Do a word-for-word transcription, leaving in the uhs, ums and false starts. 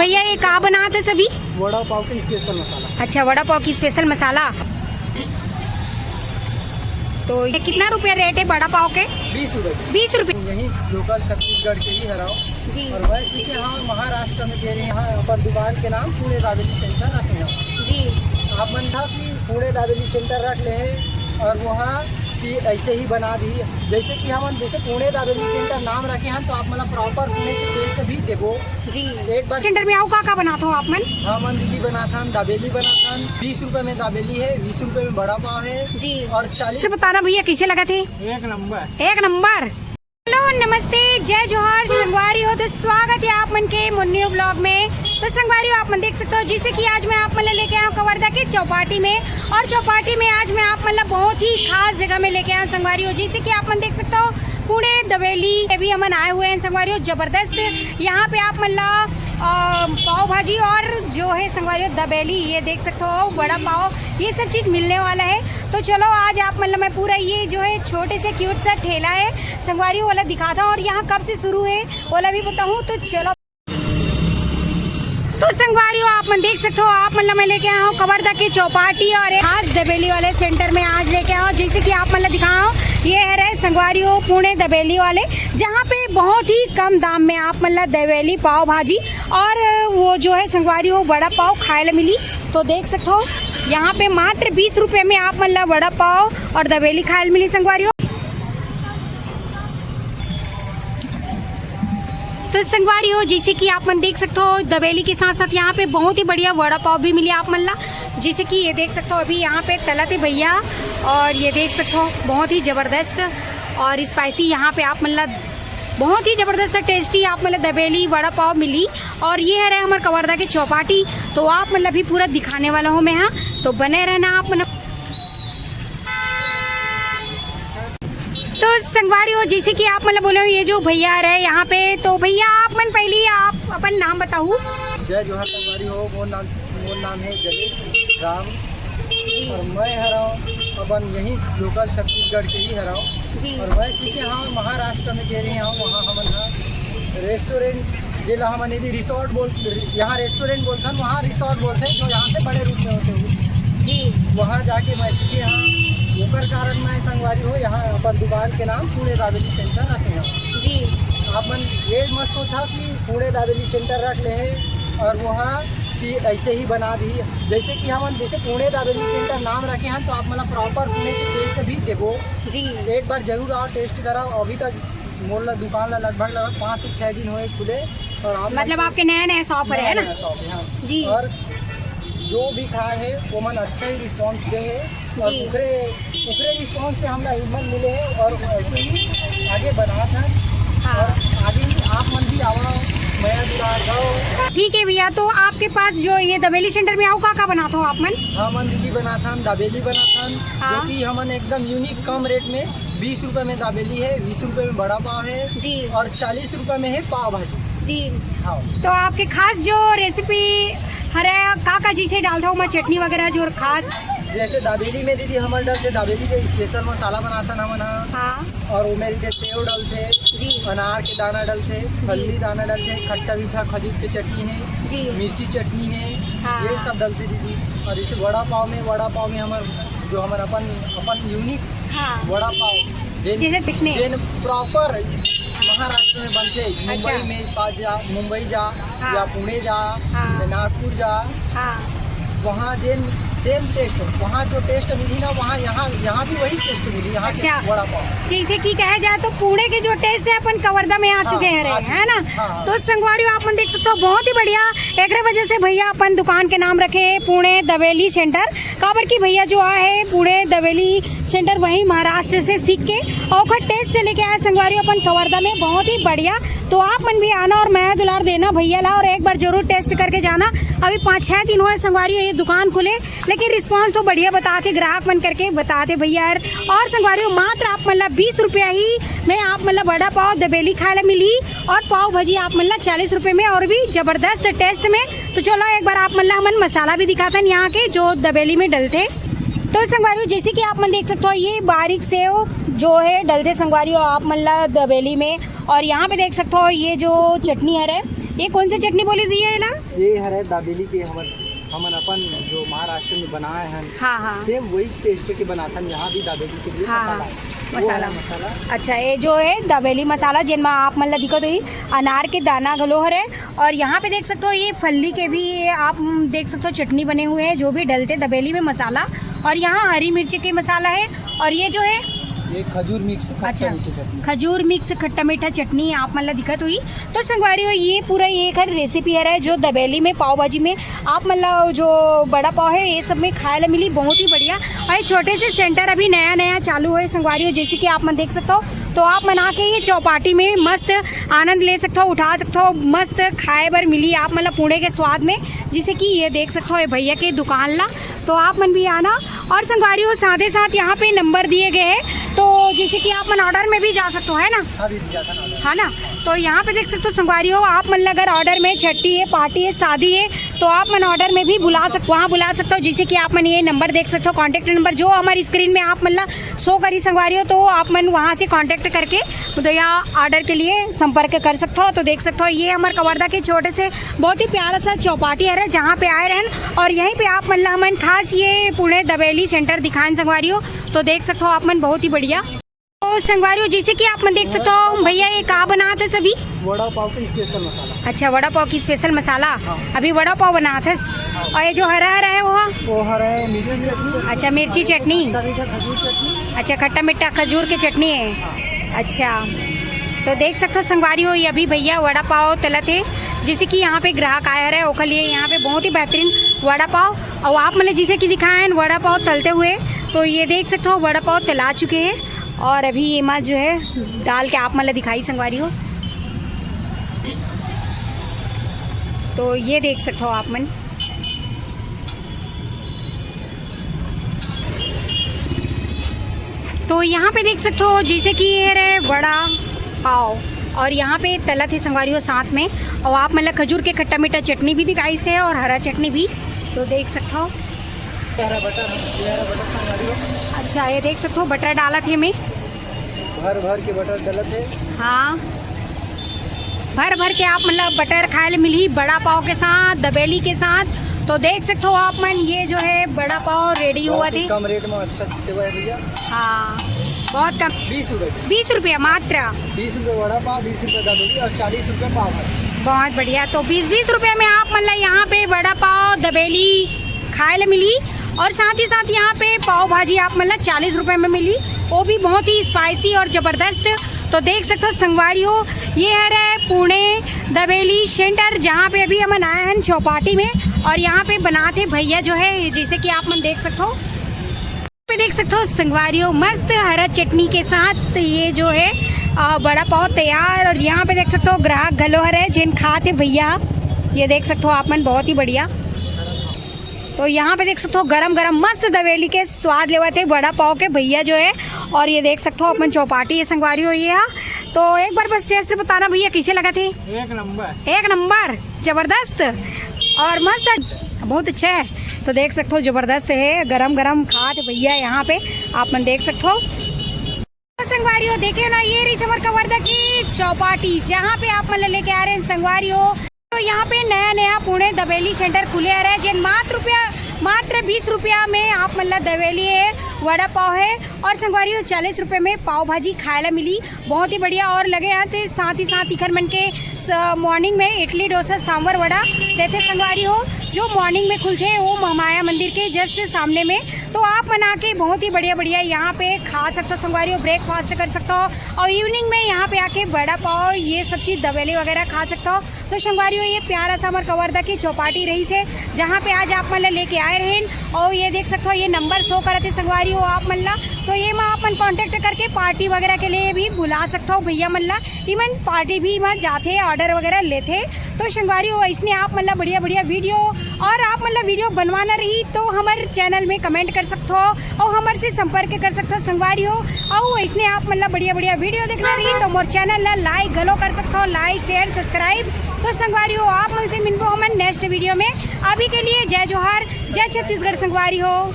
भैया, ये का बनात हे सभी? वड़ा पाव के स्पेशल मसाला। अच्छा, वड़ा पाव की स्पेशल मसाला। तो ये कितना रुपया रेट है वड़ा पाव के? बीस रुपये। बीस रुपये। यही लोकल छत्तीसगढ़ के ही हरव। जी। और वैसे कि हाँ, महाराष्ट्र में दे रहे हैं। हाँ, अपन दुकान के नाम पुणे दाबेली सेंटर रखे हैं। जी। आप मन था कि पुणे दाबेली सेंटर रख ले हैं और वहाँ कि ऐसे ही बना दी। जैसे कि हम जैसे पुणे दाबेली सेंटर नाम रखे हैं, तो आप मतलब प्रॉपर पुणे के टेस्ट भी देबो। जी। एक बार सेंटर में आओ, का का बनात हो आप मन? हमन दीदी बनाथन, दाबेली बनाथन। बीस रुपए में दाबेली है, बीस रुपए में बड़ा पाव है। जी। और चालीस से बताना भैया, कैसे लगा थे? एक नंबर। एक नंबर। हेलो, नमस्ते, जय जोहार संगवारी हो। तो स्वागत है आप मन के मोर न्यू ब्लॉग में। तो संगवारी हो, आप मन देख सकते हो, जैसे कि आज मैं आप मन ला लेके आया हूँ कवर्धा के चौपाटी में। और चौपाटी में आज मैं आप मन ला बहुत ही खास जगह में लेके आया हूँ संगवारी हो। जैसे कि आप मन देख सकते हो, पुणे दबेली अभी हमन आए हुए हैं संगवारी हो। जबरदस्त यहाँ पे आप मन ला अ, पाव भाजी और जो है संगवारी हो दबेली, ये देख सकते हो, बड़ा पाव, ये सब चीज मिलने वाला है। तो चलो, आज आप मन ला मैं पूरा ये जो है छोटे से क्यूट सा ठेला है संगवारी हो, ओला दिखाता हूँ और यहाँ कब से शुरू है ओला भी बताऊँ। तो चलो। तो संगवारी हो, आप मन देख सकते हो, आप मन ला मैं लेके आया हूँ कवर्धा के चौपाटी और एक खास दबेली वाले सेंटर में आज लेके आया हूँ। जैसे कि आप मन ला दिखाया हूँ, ये है रहे संगवारी हो पुणे दबेली वाले, जहाँ पे बहुत ही कम दाम में आप मन ला दबेली, पाव भाजी और वो जो है संगवारी हो बड़ा पाव खाए ला मिली। तो देख सकते हो, यहाँ पे मात्र बीस रुपये में आप मन ला वड़ा पाव और दबेली खाए ला मिली संगवारी हो। तो संगवारी हो, जैसे कि आप मन देख सकते हो, दबेली के साथ साथ यहाँ पे बहुत ही बढ़िया वड़ा पाव भी मिली आप मन ला। जैसे कि ये देख सकते हो, अभी यहाँ पे तलत है भैया, और ये देख सकते हो, बहुत ही जबरदस्त और स्पाइसी यहाँ पे आप मन ला बहुत ही जबरदस्त टेस्टी आप मन ला दबेली वड़ा पाव मिली। और ये है रहे हमर कवर्धा के चौपाटी, तो आप मन ला भी पूरा दिखाने वाला हूँ मैं। हाँ, तो बने रहना आप मन। तो संगवारी हो, जैसे कि आप मन ला बोले हो, ये जो भैया रहे यहाँ पे, तो भैया आप मन पहली आप अपन नाम बताऊ। जय जोहार संगवारी हो, मोर नाम, मोर नाम है जगेश राम। जी। और मैं हरव अपन यही लोकल छत्तीसगढ़ के ही हरव। जी। और वैसे कि हाँ, महाराष्ट्र में दे रहे हैं, वहाँ हमन हा रेस्टोरेंट, जेला हमन यदि रिसोर्ट बोल, यहाँ रेस्टोरेंट बोलथन, वहाँ रिसोर्ट बोलथे, जो यहाँ से बड़े रूप में होते हुए। जी। वहाँ जाके मैं सीखे हाँ, ओकर कारण मैं संगवारी हो यहाँ अपन दुकान के नाम पुणे दाबेली सेंटर रखे हैं। जी। आप मन ये मत सोचा कि पुणे दाबेली सेंटर रख ले हैं और वहाँ कि ऐसे ही बना दी। जैसे कि हमन जैसे पुणे दाबेली सेंटर नाम रखे हैं, तो आप मतलब प्रॉपर पुणे के टेस्ट भी देबो। जी। एक बार जरूर आओ, टेस्ट कराओ। अभी तक मोर ला दुकान ला लगभग लगभग पाँच से छः दिन होए खुले। और आप मतलब आपके नया नया शॉप है, है ना? नया शॉप है, हाँ। जी। और जो भी खाए है वो मन अच्छा ही रिस्पॉन्स दे है। और जी। ओकरे, ओकरे रिस्पॉन्स से हमरा हिम्मत मिले है और ऐसे ही आगे बढ़ात है। हाँ। और आगे ही आप मन भी आवा, मया दुलार दो। ठीक है भैया, तो आपके पास जो ये दबेली सेंटर में आओ, का का बनात हो आप मन? हमन दीदी बनाथन, दाबेली बनाथन, हाँ। जो कि हमन एकदम यूनिक कम रेट में बीस रुपए में दाबेली है, बीस रुपए में बड़ा पाव है जी। और चालीस रुपए में है पाव भाजी। जी। हाँ। तो आपके खास जो रेसिपी हरे, का का चीज है डालता हूँ मैं, चटनी वगैरह जो खास? जैसे दाबेली में दीदी हमर डलथे, दाबेली के स्पेशल मसाला बनाथन हमन हा। हाँ। और वो मेरी जैसे सेव डलथे, जी। अनार के दाना डलथे, जी। फल्ली दाना डलथे, खट्टा मीठा खजूर के चटनी है, जी। मिर्ची चटनी है, हाँ। ये सब डलथे दीदी। और जैसे वड़ा पाव में, वड़ा पाव में हमर जो हमर अपन, अपन यूनिक हाँ। वड़ा पाव, जेन, जैसे किसने? जेन प्रॉपर महाराष्ट्र में बनथे, अच्छा। मुंबई में पा जा, मुंबई जा हाँ। या पुणे जा हाँ। या नागपुर जा, हाँ। वहाँ जेन सेम टेस्ट, वहाँ जो टेस्ट मिली ना, वहाँ यहाँ, यहाँ भी वही टेस्ट मिली, यहाँ के अच्छा। वड़ा पाव। जैसे कि कहा जाए तो पुणे के जो टेस्ट है अपन कवर्धा में आ हाँ, चुके हैं हाँ रहे, जी। है ना? हाँ, हाँ। तो संगवारी हो, आप मन देख सकते हो, बहुत ही बढ़िया। एकरे वजह से भैया अपन दुकान के नाम रखे हैं पुणे दबेली सेंटर। काबर कि भैया जो आए हे पुणे दबेली सेंटर, वही महाराष्ट्र से सीख के और ओकर टेस्ट लेके आए संगवारी अपन कवर्धा में, बहुत ही बढ़िया। तो आप मन भी आना और मया दुलार देना भैया ला और एक बार जरूर टेस्ट करके जाना। अभी पाँच छः दिन हुए संगवारी ये दुकान खुले, लेकिन रिस्पॉन्स तो बढ़िया बताते, ग्राहक मन करके बताते भैया यार। और संगवारी मात्र आप मन ला बीस रुपया ही में आप मन ला वड़ा पाव दबेली खाए ला मिली और पाव भाजी आप मन ला चालीस रुपये में और भी जबरदस्त टेस्ट में। तो चलो एक बार आप मन ला हमन मसाला भी दिखाथन यहाँ के जो दबेली में डलथे। तो संगवारी जैसे कि आप मन देख सकते हो ये बारीक सेव जो है डलथे संगवारी आप मन ला दबेली में। और यहाँ पे देख सकते हो ये जो चटनी हरे ये कौन सी चटनी बोली दी है ना? ये हरे दाबेली के हमन, हमन अपन जो महाराष्ट्र में बनाए हैं, हाँ, हाँ। सेम वही टेस्ट के बनाथन, यहाँ भी दाबेली के लिए हाँ, मसाला हाँ, है। वो मसाला। है मसाला। अच्छा, ये जो है दाबेली मसाला, जिनमें आप मन ला दिखत होही अनार के दाना घलो हरे, और यहाँ पे देख सकते हो ये फल्ली के भी ये आप देख सकते हो चटनी बने हुए हैं, जो भी डलते दाबेली में मसाला, और यहाँ हरी मिर्ची के मसाला है, और ये जो है ये खजूर मिक्स खट्टा अच्छा, मीठा चटनी। खजूर मिक्स खट्टा मीठा चटनी आप मन ला दिखत होही। तो संगवारी हो, ये पूरा ये एक रेसिपी हरे जो दाबेली में, पाव भाजी में, आप मन ला जो बड़ा पाव है, ये सब में खाए ला मिली, बहुत ही बढ़िया। और ये छोटे से सेंटर अभी नया नया चालू है संगवारी हो, जैसे कि आप मन देख सकते हो। तो आप मन आके ये चौपाटी में मस्त आनंद ले सकते हो, उठा सकते हो, मस्त खाए बर मिली आप मन ला पुणे के स्वाद में। जैसे कि ये देख सकते हो ये भैया के दुकान ला, तो आप मन भी आना। और संगवारी हो, साथे साथ यहाँ पे नंबर दिए गए हैं, तो जैसे कि आप मन ऑर्डर में भी जा सकते हो, है ना? हाँ दीदी, जा सकते हो। है ना? तो यहाँ पे देख सकते हो संगवारी हो, आप मन ला अगर ऑर्डर में छट्ठी है, पार्टी है, शादी है, तो आप मन ऑर्डर में भी बुला सक वहाँ बुला सकते हो। जैसे कि आप मन ये नंबर देख सकते हो, कॉन्टैक्ट नंबर जो हमारी स्क्रीन में आप मन ला शो करी संगवारी हो, तो आप मन वहाँ से कॉन्टैक्ट करके तो यहाँ ऑर्डर के लिए संपर्क कर सकते हो। तो देख सकते हो ये हमारे कवर्धा के छोटे से बहुत ही प्यारा सा चौपाटी हरे, जहाँ पे आए रहन और यहीं पे आप मन ला हमन खास ये पुणे दबेली सेंटर दिखाएन संगवारी हो। तो देख सकते हो आप मन बहुत ही बढ़िया। तो संगवारी हो, जैसे कि आप मन देख सकते हो भैया ये का बनात हे सभी? वड़ा पाव के स्पेशल मसाला। अच्छा, वड़ा पाव की स्पेशल मसाला। हाँ। अभी वड़ा पाव बनात हे। और ये जो हरा हरा है वो? वो हरा है मिर्ची चटनी। अच्छा, मिर्ची चटनी। खट्टा मीठा खजूर चटनी। अच्छा, खट्टा मीठा खजूर की चटनी है। अच्छा, तो देख सकते हो संगवारी हो, ये अभी भैया वड़ा पाव तलत हे, जैसे कि यहाँ पे ग्राहक आया रहे ओकर लिए यहाँ पे बहुत ही बेहतरीन वड़ा पाव। और आप मन ला जैसे कि दिखाए हैं वड़ा पाव तलते हुए, तो ये देख सकते हो वड़ा पाव तला चुके हैं। और अभी ये मा जो है डाल के आप मन ला दिखाई संगवारी हो, तो ये देख सकते हो आप मन। तो यहाँ पे देख सकते हो जैसे कि ये रहे वड़ा पाव और यहाँ पे तलत हे संगवारी हो साथ में, और आप मन ला खजूर के खट्टा मीठा चटनी भी दिखाइस हे और हरा चटनी भी, तो देख सकते हो। हरा बटर, ये हरा बटर संगवारी हो। अच्छा, ये देख सकते हो बटर डालत हे में। भर भर के बटर डलत हे। हाँ, भर भर के आप मन ला बटर खाए ले मिलही बड़ा पाव के साथ, दबेली के साथ। तो देख सकते हो आप मन, ये जो है बड़ा पाव रेडी हुआ बहुत ही थे। कम रेट में अच्छा देवा है भैया। हाँ, बहुत कम। बीस रुपए। बीस रुपया मात्र। बीस रुपए वड़ा पाव, बीस रुपए दबेली और चालीस रुपए पाव भाजी। बहुत बढ़िया। तो बीस बीस रुपए में आप मन ला यहाँ पे वड़ा पाव, दबेली खाए ले मिली और साथ ही साथ यहाँ पे पाव भाजी आप मन ला चालीस रुपए में मिली, वो भी बहुत ही स्पाइसी और जबरदस्त। तो देख सकते हो संगवारी हो, ये हरे पुणे दबेली सेंटर, जहाँ पे अभी हमन आए हैं चौपाटी में, और यहाँ पे बनात हे भैया जो है, जैसे कि आप मन देख सकते हो, पे देख सकते हो संगवारी हो, मस्त हरा चटनी के साथ ये जो है अ, बड़ा पाव तैयार। और यहाँ पे देख सकते हो ग्राहक घलो हरे जिन खात हे भैया, ये देख सकते हो आप मन, बहुत ही बढ़िया। तो यहाँ पे देख सकते हो गरम गरम मस्त दबेली के स्वाद लेवत हे बड़ा पाव के भैया जो है। और ये देख सकते हो अपन चौपाटी हे संगवारी हो ये हा। तो एक बार बस टेस्ट बताना भैया कैसे लगत हे? एक नंबर। एक नंबर, जबरदस्त और मस्त, बहुत अच्छा है। तो देख सकते हो जबरदस्त है, गरम गरम खात भैया यहाँ पे आप मन देख सकते हो। संगवारी हो, देखे हो ना, ये रही हमर कवर्धा की चौपाटी, जहाँ पे आप मन ला लेके आ रहे हैं संगवारी हो। तो यहाँ पे नया नया पुणे दबेली सेंटर खुले हरे, जेन मात्र रुपया, मात्र बीस रुपया में आप मन ला दबेली है, वड़ा पाव है और संगवारी हो चालीस रुपये में पाव भाजी खाए ला मिली। बहुत ही बढ़िया। और लगे हैं तो साथ ही साथ इखर मन के स-, मॉर्निंग में इडली डोसा सांभर वड़ा देथे संगवारी हो, जो मॉर्निंग में खुलथे वो महामाया मंदिर के जस्ट सामने में। तो आप मन आके बहुत ही बढ़िया बढ़िया यहाँ पे खा सकते हो संगवारी हो, ब्रेकफास्ट कर सकते हो और इवनिंग में यहाँ पे आके बड़ा पाव ये सब चीज़ दबेली वगैरह खा सकते हो। तो संगवारी हो ये प्यारा सा हमर कवर्धा की चौपाटी रहिस हे, जहाँ पे आज आप मन ला लेके आए रहेन। और ये देख सकते हो ये नंबर शो करत हे संगवारी हो आप मन ला, तो ये मा आप मन कॉन्टैक्ट करके पार्टी वगैरह के लिए भी बुला सकते हो भैया मन ला। इमन पार्टी भी मा जाथे, ऑर्डर वगैरह लेथे। तो संगवारी हो अइसने आप मन ला बढ़िया बढ़िया वीडियो और आप मन ला वीडियो बनवाना रही तो हमर चैनल में कमेंट कर सकते हो और हमर से संपर्क कर सकते हो संगवारी हो। और अइसने आप मन ला बढ़िया बढ़िया वीडियो देखना रही तो मोर चैनल ला लाइक घलो कर सकते हो, लाइक शेयर सब्सक्राइब। तो संगवारी हो आप मन से मिलबो हमन नेक्स्ट वीडियो में। अभी के लिए जय जोहार, जय छत्तीसगढ़ संगवारी हो।